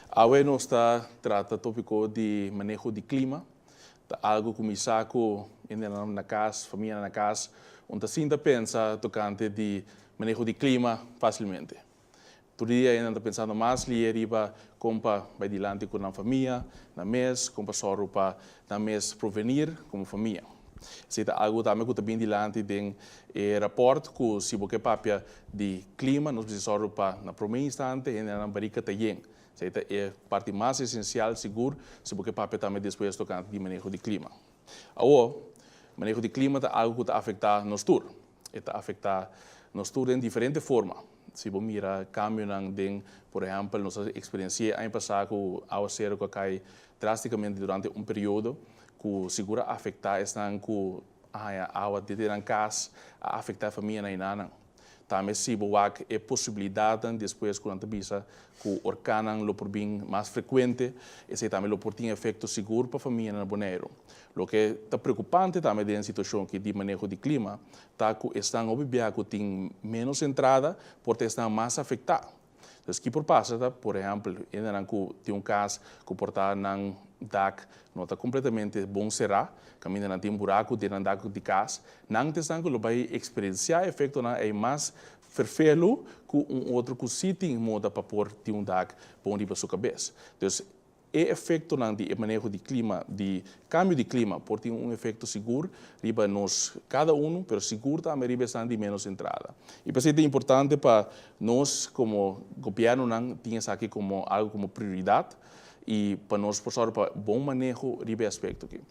Awe nos ta trata tópiko di maneho di klima. Ta algu ku mi sa ku hendenan na kas, famianan na kas, no ta sinta pensa tokante di maneho di klima fásilmente. Tur dia nan ta pensando mas lihé riba kon pa bai dilanti ku nan famia, nan mes, kon pa sòru pa nan mes provenir komo famia. Esei ta algu tambe ku ta bin dilanti den e rapòrt ku si bo ke papia di klima, nos mester sòru pa na promé instante hendenan barika ta yen. Esei ta e parti mas esensial sigur si bo ke papia tambe despues tokante di maneho di klima. Awor, maneho di klima ta algu ku ta afektá nos tur. E ta afektá nos tur den diferente forma. Si bo mira kambionan den, por ehèmpel, nos a eksperensiá aña pasá ku awaseru ku a kai drástikamente durante un periodo ku sigur a afektá esnan ku a haña awa den nan kas, a afektá e famianan einan. Tambe si bo wak e posibilidatnan despues ku nan ta bisa ku orkannan lo por bin mas frekuente, esei tambe lo por tin efekto sigur pa famianan na Boneiru. Loke ta preokupante tambe den e situashon aki di maneho di klima ta ku esnan hopi biaha ku tin ménos entrada por ta esnan mas afektá. Entonces ki por pasa ta, por ehèmpel, hendenan ku tin un kas ku por ta nan dak no ta kompletamente bon será, kaminda nan tin buraku den nan dak di kas, nan ta esnan ku lo bai eksperensiá efektonan ei mas ferfelu ku un otro ku sí tin moda pa por tin un dak bon riba su kabes. Dus e efektonan di e maneho di klima, di kambio di klima, por tin un efekto sigur riba nos kada unu, pero sigur tambe riba esnan di ménos entrada. I p'esei ta importante pa nos komo gobièrnunan tin esaki komo algu komo prioridat i pa nos por sòru pa bon maneho riba e aspekto aki.